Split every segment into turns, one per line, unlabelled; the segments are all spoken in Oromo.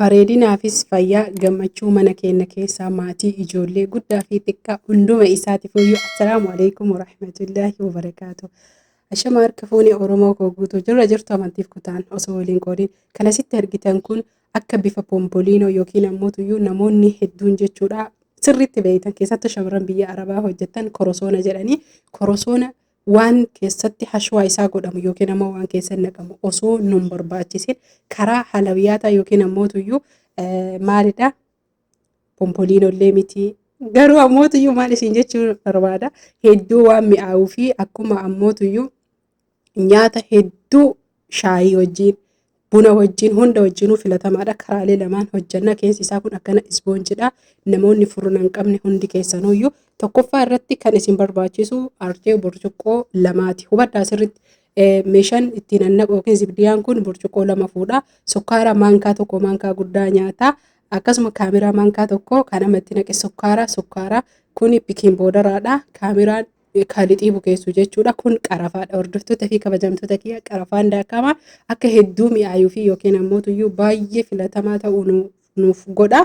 Bareedinaafis fayyaa gammachuu mana keenya keessaa maatii ijoollee guddaa fi xiqqaa hunduma isaatiif iyyuu assalaamu alaikum warahmatullaahi wabarakaatu. Ashama harka fuunee Oromoo koo guutuu jirra jirtu amantiif kutaan osoo waliin qoodiin kan asitti argitan kun akka bifa pompoliinoo yookiin ammoo tuyyuu namoonni hedduun jechuudha sirriitti beektan keessattuu shamarran biyya Arabaa hojjettan korosoona jedhanii korosoona waan keessatti hashwaa isaa godhamu yookiin ammoo waan keessa naqamu osoo nun barbaachisin karaa halawiyaataa yookiin ammoo tuyyuu maalidha pompoliinollee miti garuu ammoo tuyyuu maal isin jechuu barbaada hedduu waan mi'aawuu fi akkuma ammoo tuyyuu nyaata hedduu shaayii wajjin buna wajjin hunda wajjinuu filatamaadha. Karaalee lamaan hojjanna. Keessi isaa kun akkana ispoonjidha. Namoonni furuna hin qabne hundi keessanuyyuu tokkoffaa irratti kan isin barbaachisu arcee burcuqqoo lamaati. Hubadhaa sirriitti meeshaan ittiin annaqu yookiin zibdiyaan kun burcuqqoo lama fuudha. Sukkaara maankaa tokko maankaa guddaa nyaata. Akkasuma kaameraa maankaa tokko kan amma itti naqe sukkaara kuni bikiin boodaraadha. Kaameraan kan lixii bukeessu jechuudha. Kun qarafaadha. Hordoftoota fi kabajamtoota kiyya qarafaan daakama akka hedduu mi'aayuu fi yookiin ammoo tuyyuu baay'ee filatamaa ta'uu nuuf godha.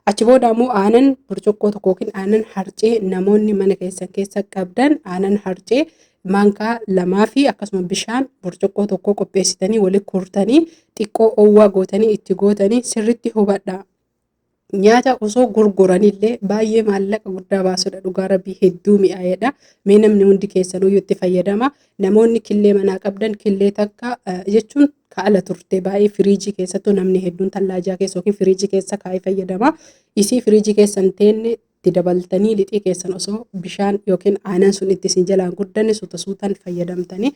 Achi booda ammoo aanan burcuqqoo tokko yookiin aanan harcee namoonni mana keessan keessa qabdan aanan harcee maankaa lamaa fi akkasuma bishaan burcuqqoo tokko qopheessitanii walitti kurtanii xiqqoo oowwaa gootanii itti gootanii sirriitti hubadhaa. Nyaata osoo gurguranillee baay'ee maallaqa guddaa baasudha dhugaa rabbii hedduu mi'aayedha. Mee namni hundi keessanuyyuu itti fayyadama. Namoonni killee manaa qabdan killee takka jechuun ka ala turte baay'ee firiijii keessattuu namni hedduun tallaajaa keessa yookiin firiijii keessa kaa'ee fayyadama. Isii firiijii keessa hin teenne itti dabaltanii lixii keessan osoo bishaan yookiin aanan sun itti isin jalaan guddanne suuta suutaan fayyadamtanii.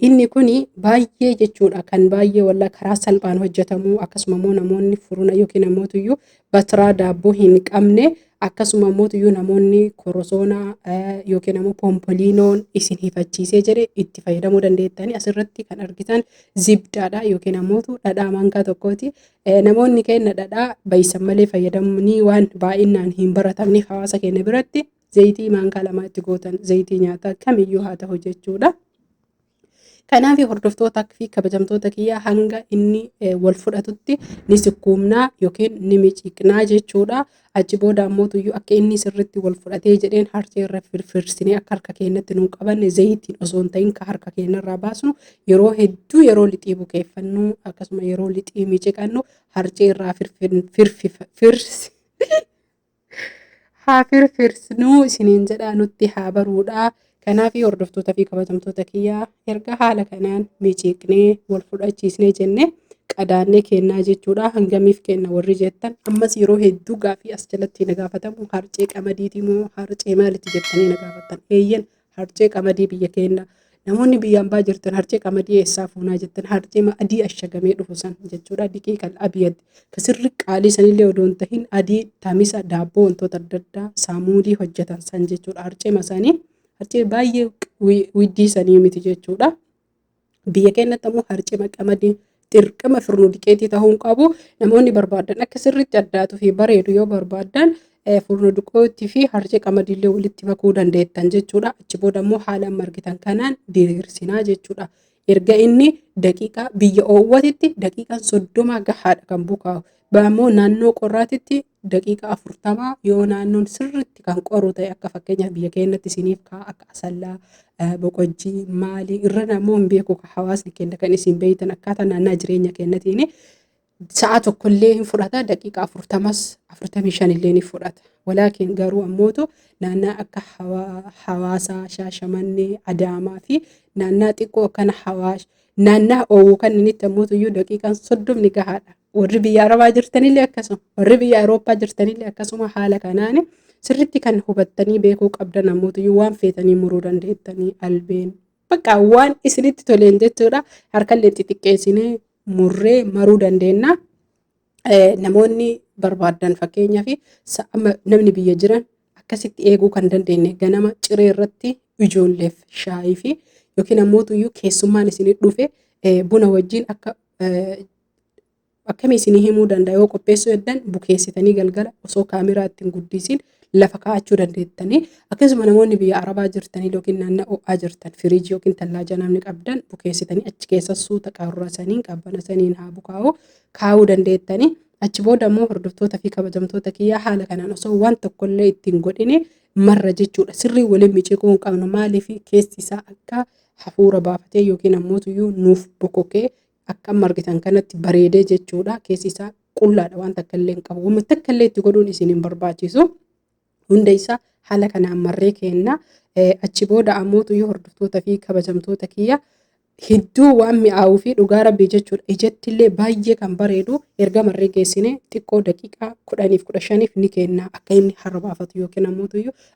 Inni kuni baay'ee jechuudha kan baay'ee wallaa karaa salphaan hojjetamu akkasuma immoo namoonni furuna yookiin ammootuyyuu batiraa daabboo hin qabne akkasuma ammootuyyuu namoonni korosoonaa yookiin ammoo poompoliinoon isin hifachiisee jedhe itti fayyadamuu dandeettanii asirratti kan argitan zibdaadha yookiin ammootu dhadhaa maankaa tokkooti. Namoonni keenya dhadhaa bayisan malee fayyadamanii waan baay'inaan hin baratamneef hawaasa keenya biratti zayitii maankaa lamaa itti gootan zayitii nyaataa kamiyyuu haa ta'u jechuudha. Kanaaf hordoftoota fi kabajamtoota kiyyaa hanga inni wal fudhatutti ni sukkuumnaa yookiin ni miciqnaa jechuudha. Achi booda ammoo tuyyuu akka inni sirriitti wal fudhatee jedheen harcee irra firfirsinee akka harka keenyatti nuun qabanne zayitiin osoo hin ta'in ka harka keenyarraa baasnu yeroo hedduu yeroo lixii bukeeffannu akkasuma yeroo lixii miciqannu harcee irraa firfirsi haa firfirsnuu isiniin jedhaa nutti haa baruudha. Kanaaf hordoftoota fi kabajamtoota kiyyaa erga haala kanaan miciqnee wal fudhachiisnee jenne qadaannee kennaa jechuudha. Hangamiif kenna warri jettan ammas yeroo hedduu gaaffii as jalatti na gaafatamu harcee qamadiiti moo harcee maalitti jettanii na gaafattan. Eeyyan harcee qamadii biyya keenya namoonni biyya ambaa jirtan harcee qamadii eessaa fuunaa jettan harcee adii ashagamee dhufu san jechuudha. Diqii kan abiyad ka sirri qaalii sanillee odoo hin tahin adii tamisa daabboo wantoota adda addaa saamuudii hojjetan san jechuudha. Harcee masaanii harcee baay'ee widdii sanii miti jechuudha. Biyya keenyatti ammoo harcee qamadii dirqama firnuu diqeetii ta'uu hin qabu. Namoonni barbaadan akka sirriitti addaatuu fi bareedu yoo barbaadan furnoo diqootii fi harcee qamadiillee walitti makuu dandeettan jechuudha. Achi booda immoo haala amma argitan kanaan diriirsinaa jechuudha. Erga inni daqiiqaa biyya oowwatitti daqiiqaan 30 gahaadha kan bukaa'u. Ammoo naannoo qorraatitti daqiiqaa 40 yoo naannoon sirriitti kan qoru ta'e akka fakkeenyaaf biyya keenyatti isiniif ka'a akka asallaa boqojjii maalii irra namoo hin beeku hawaasni keenya kan isin beeytan akkaataa naannaa jireenya keenyatiin sa'a tokkollee hin fudhata daqiiqaa 40s 45 illee ni fudhata. Walaakin garuu ammootu naannaa akka hawaasaa shaashamannee adaamaa fi naannaa xiqqoo akkana hawaash naannaa oowwuu kanninitti ammootu iyyuu daqiiqaan 30 gahaadha. Warri biyya Arabaa jirtanillee akkasuma warri biyya Awurooppaa jirtanillee akkasuma haala kanaan sirriitti kan hubattanii beekuu qabdan ammootu iyyuu waan feetanii muruu dandeettanii albeen bakka waan isinitti toleen jechuudha harkallee xixiqqeessinee murree maruu dandeenya. Namoonni barbaadan fakkeenyaaf namni biyya jiran akkasitti eeguu kan dandeenye ganama ciree irratti ijoolleef shaayii fi yookiin ammoo iyyuu keessummaan isinii dhufe buna wajjin akka akkamii isinii himuu danda'a yoo qopheessuu heddan bukeessitanii galgala osoo kaameraa ittiin guddisiin lafa kaa'achuu dandeettanii akkasuma namoonni biyya arabaa jirtanii yookiin naannoo ho'aa jirtan firiijii yookiin tallaajaa namni qabdan bukeessitanii achi keessa suuta qaruuraa saniin qabbana saniin haa bukaa'u kaa'uu dandeettanii. Achi booda immoo hordoftoota fi kabajamtoota kiyyaa haala kanaan osoo waan tokkollee ittiin godhine marra jechuudha. Sirrii waliin miciquu hin qabnu maaliif keessi isaa akka hafuura baafatee yookiin ammoo nuuf bokokee akka amma argitan kanatti bareedee jechuudha. Keessi isaa qullaadha waan takka illee hin qabu. Waan takka illee itti godhuun isin hin barbaachisu. Hunda isaa haala kanaan marree kenna. Achi booda ammoo hordoftoota fi kabajamtoota kiyya hedduu waan mi'aawuu fi dhugaa rabbii jechuudha. Ijatti illee baay'ee kan bareedu erga marree geessine xiqqoo daqiiqaa 10f 15f ni kenna akka inni harra baafatu yookiin ammoo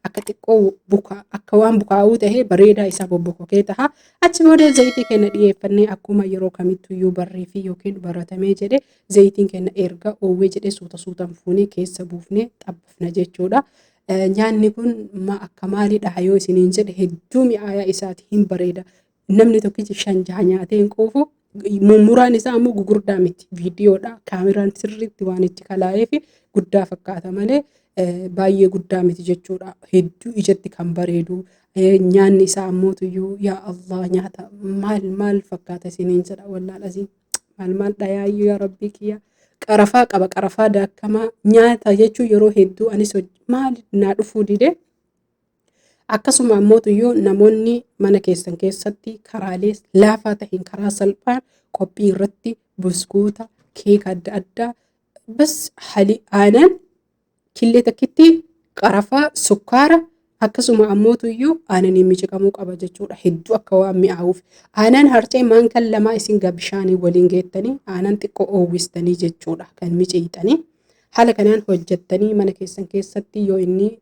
akka xiqqoo buka akka waan bukaa'uu ta'ee bareedaa isaa bobbokokee ta'a. Achi booda zayitii keenya dhiyeeffannee akkuma yeroo kamittuyyuu barree fi yookiin baratamee jedhe zayitiin keenya erga oowwee jedhee suuta suutaan fuunee keessa buufnee xabbafna jechuudha. Nyaanni kun akka maaliidha yoo isiniin jedhe hedduu mi'aayaa isaati hin bareeda. Namni tokkichi 5 6 nyaatee hin quufu. Mummuraan isaa ammoo gugurdaa miti. Viidiyoodha. Kaameraan sirriitti waan itti kalaa'eef guddaa fakkaata malee baay'ee guddaa miti jechuudha. Hedduu ijatti kan bareedu. Nyaanni isaa ammoo tuyyuu yaa Allah nyaata maal maal fakkaata isiniin jedha wallaal asii maal maal dhayaayyuu yaa rabbii kiyya. Qarafaa qaba qarafaa daakamaa nyaata jechuun yeroo hedduu anis maal naa dhufuu dide. Akkasuma ammoo tuyyuu namoonni mana keessan keessatti karaalee laafaa ta'een karaa salphaan qophii irratti buskuuta, keeka adda addaa bas hali aanan killee takkitti qarafaa, sukkaara akkasuma ammoo tuyyuu aananiin miciqamuu qaba jechuudha. Hedduu akka waan mi'aawuuf. Aanan harcee maankan lamaa isin bishaanii waliin geettanii aanan xiqqoo oowwistanii jechuudha kan miciixanii. Haala kanaan hojjettanii mana keessan keessatti yoo inni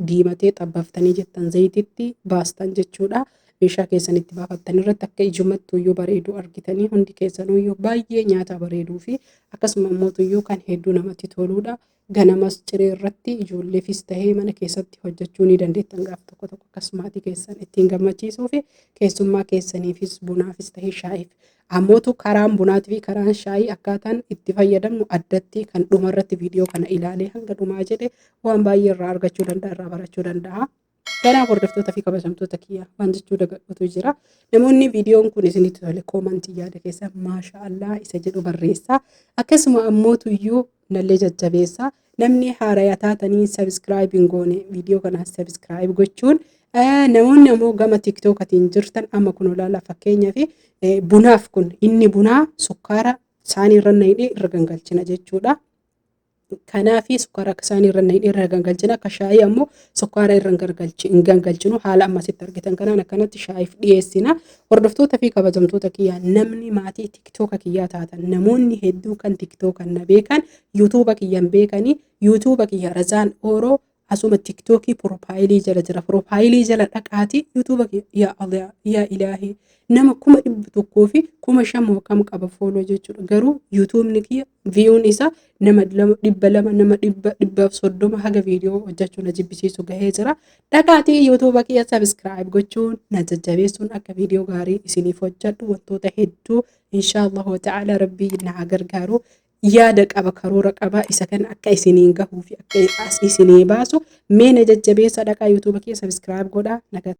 diimatee xabbaftanii jettan zayititti baastan jechuudha. Meeshaa keessan itti baafattan irratti akka ijumattuyyuu bareeduu argitanii hundi keessanuyyuu baay'ee nyaata bareeduu fi akkasuma immoo kan hedduu namatti toludha. Ganamas ciree irratti ijoolleefis tahee mana keessatti hojjechuu ni dandeettan gaaf tokko tokko akkasumaatii keessan ittiin gammachiisuu fi keessummaa keessaniifis bunaafis tahee shaayiif. Ammootu karaan bunaatii fi karaan shaayii akkaataan itti fayyadamnu addatti kan dhumarratti viidiyoo kana ilaalee hanga dhumaa jedhe waan baay'ee irraa argachuu danda'a irraa barachuu danda'a. Kanaaf hordoftoota fi kabajamtoota kiyya waan jechuu dagadhutu jira. Namoonni viidiyoon kun isinitti tole koomantii yaada keessa maasha Allah isa jedhu barreessaa. Akkasuma ammootuyyuu nallee jajjabeessaa. Namni haaraya taatanii sabiskiraayib hin goone viidiyoo kana sabiskiraayib gochuun namoonni ammoo gama tiktookatiin jirtan amma kun olaanaa fakkeenyaa fi bunaaf kun inni bunaa sukkaara saanii irra naqnee irra gangalchina jechuudha. Kanaafi sukkaara akka saanii irra naqnee irra gangalchina akka shaayii ammoo sukkaara irra hin gangalchinu haala amma asitti argitan kanaan akkanatti shaayiif dhiyeessina. Hordoftoota fi kabajamtoota kiyyaa namni maatii tiktooka kiyyaa taatan namoonni hedduu kan tiktookan na beekan yuutuuba kiyyan beekanii yuutuuba kiyya Razaan Ooroo asuma tiktookii piroofaayilii jala jira. Piroofaayilii jala dhaqaatii yuutuuba yaa Allah yaa ilaahii nama 105,000 kam qaba fooloo jechuudha. Garuu yuutuubni kiyya viyuun isaa nama 200 nama 130 haga viidiyoo hojjechuu na jibbisiisu gahee jira. Dhaqaatii yuutuuba kiyya sabiskiraayib gochuun na jajjabeessuun akka viidiyoo gaarii isiniif hojjedhu wantoota hedduu inshaallahu ta'ala rabbii na gargaaru. Yaada qaba karoora qaba isa kana akka isiniin gahuu fi akka as isinii baasu mee na jajjabeessa dhaqaa yuutuuba kiyya sabiskiraayib godhaa nagaa.